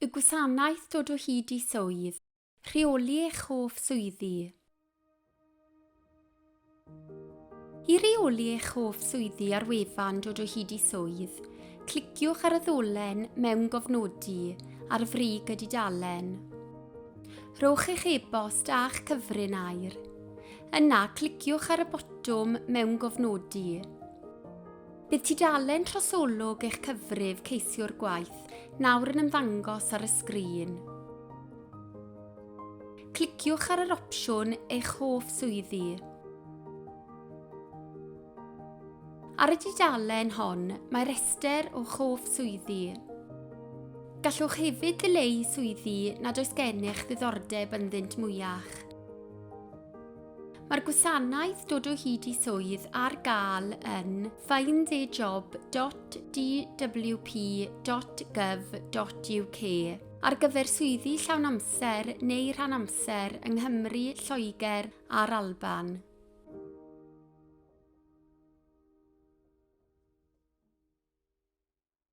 Y gwasanaeth dod o hyd i swydd, rheoli eich hoff swyddi. I reoli eich hoff swyddi ar wefan dod o hyd i swydd, cliciwch ar y ddolen Mewn Gofnodi ar frig y dudalen. Rhowch eich e-bost a'ch cyfrinair. Yna, cliciwch ar y botwm Mewn Gofnodi. Bydd tudalen trosolwg eich cyfrif ceisiwr gwaith nawr yn ymddangos ar y sgrin. Cliciwch ar yr opsiwn Eich hoff swyddi. Ar y dudalen hon mae rhestr o'ch hoff swyddi. Gallwch hefyd ddileu swyddi nad oes gennych ddiddordeb ynddynt mwyach. Mae'r gwasanaeth dod o hyd i swydd ar gael yn findajob.dwp.gov.uk ar gyfer swyddi llawn amser neu rhan amser yng Nghymru, Lloegr a'r Alban.